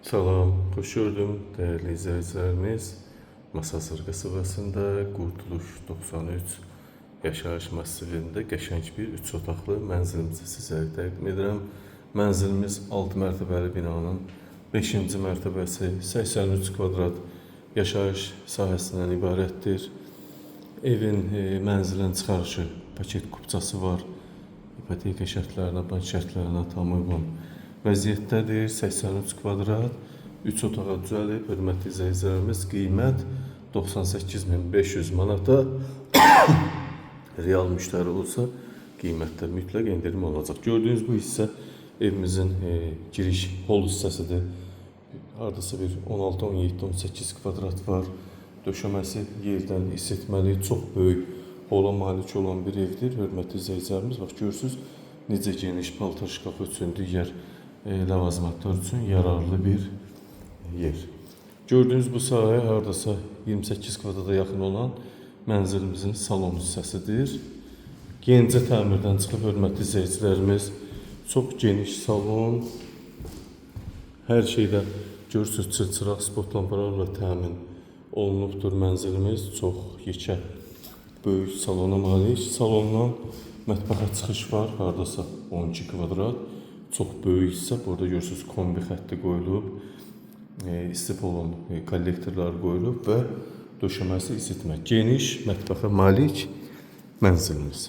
Salam, xoş gördüm dəyərli izləyicilərimiz. Masazır qəsəbəsində Qurtuluş 93 yaşayış massivində qəşəng bir 3 otaqlı mənzilimizi sizə təqdim edirəm. Mənzilimiz 6 mərtəbəli binanın 5-ci mərtəbəsi, 83 kvadrat yaşayış sahəsindən ibarətdir. Evin mənzilin çıxarışı paket kupçası var. İpoteka şərtlərinə, bank şərtlərinə tam uyğun vəziyyətdədir. 83 kvadrat, 3 otağa düzəlib. Hörmətli izləyicilərimiz, qiymət 98.500 manata real müştəri olsa qiymətdə mütləq endirim olacaq. Gördüyünüz bu hissə evimizin giriş hol hissəsidir. Hardasa bir 16, 17, 18 kvadrat var. Döşəməsi yerdən isitməli, çox böyük hola malik olan bir evdir. Hörmətli izləyicilərimiz, bax görürsüz necə geniş paltar şkafı üçün, digər ləvazimatlar üçün yararlı bir yer. Gördüyünüz bu sahə hardasa 28 kvadrata yaxın olan mənzilimizin salon hissəsidir. Yenicə təmirdən çıxıb, hörmətli izləyicilərimiz, çox geniş salon. Hər şeydə görürsüz çılçıraq, spot lampalarla təmin olunubdur mənzilimiz. Çox yekə, böyük salona malik. Salondan mətbəxə çıxış var, hardasa 12 kvadrat. Çox böyük hissə. Burada görürsüz kombi xətti qoyulub, istipolun kollektorları qoyulub və döşəməsi isitmə. Geniş mətbəxə malik mənzilimiz.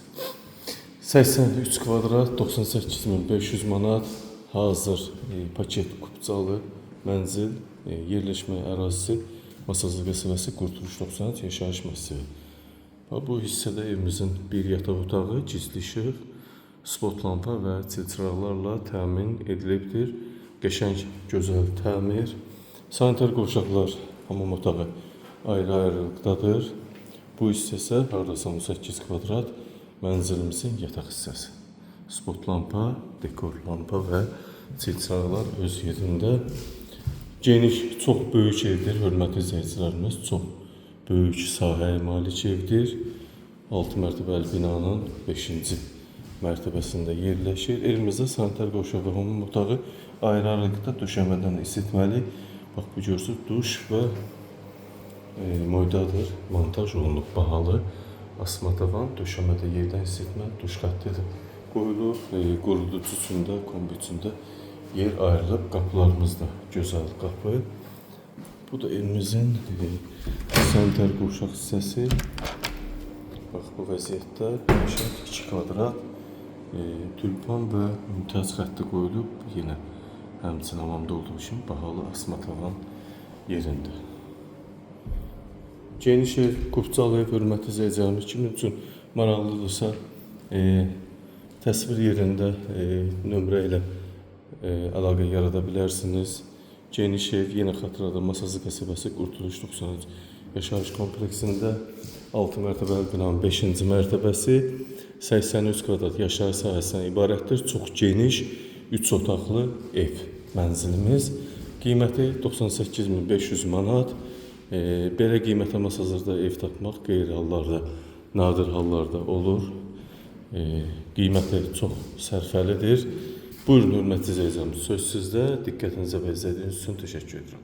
83 kvadrat, 98.500 manat hazır paket kupçalı mənzil, yerləşmə ərazisi Masazır qəsəbəsi Qurtuluş 93 yaşayış massivi. Bu hissədə evimizin bir yataq otağı, gizli işıq, spot lampa və çilçıraqlarla təmin edilibdir. Qəşəng, gözəl təmir. Sanitar qovşaqlar, hamam otağı ayrı-ayrılıqdadır. Bu hissə isə hardasa 18 kvadrat mənzilimizin yataq hissəsi. Spot lampa, dekor lampa və çilçıraqlar öz yerində. Geniş, çox böyük evdir, hörmətli izləyicilərimiz. Çox böyük sahəyə malik evdir. 6 mərtəbəli binanın 5-ci mərtəbəsində yerləşir. Evimizdə sanitar qovşaq və hamam otağı ayrı-ayrılıqda döşəmədən isitməli. Bax bu görürsüz duş və moydadır. Montaj olunub bahalı. Asma tavan, döşəmədə yerdən isitmə, duş xətti də qoyulub. Quruducu üçün də, kombi üçün də yer ayrılıb. Qapılarımız da gözəl qapı. Bu da evimizin sanitar qovşaq hissəsi. Bax bu vəziyyətdə qəşəng 2 kvadrat tülpan və mümtaz xətti qoyulub. Yenə həmçinin hamamda olduğu kimi bahalı asma tavan yerində. Geniş ev, kupçalı ev, hörmətli izləyicilərimiz, kimin üçün maraqlıdırsa, təsvir yerində nömrə ilə əlaqə yarada bilərsiniz. Geniş ev, yenə xatırladım, Masazır qəsəbəsi Qurtuluş 93 yaşayış kompleksində 6 mərtəbəli binanın 5-ci mərtəbəsi 83 kvadrat yaşayış sahəsindən ibarətdir. Çox geniş 3 otaqlı ev mənzilimiz. Qiyməti 98.500 manat. Belə qiymətə Masazırda ev tapmaq qeyri hallarda, nadir hallarda olur. Qiyməti çox sərfəlidir. Buyurun, hörmətli izləyicilərimiz, söz sizdə. Diqqətinizə və izlədiyiniz üçün təşəkkür edirəm.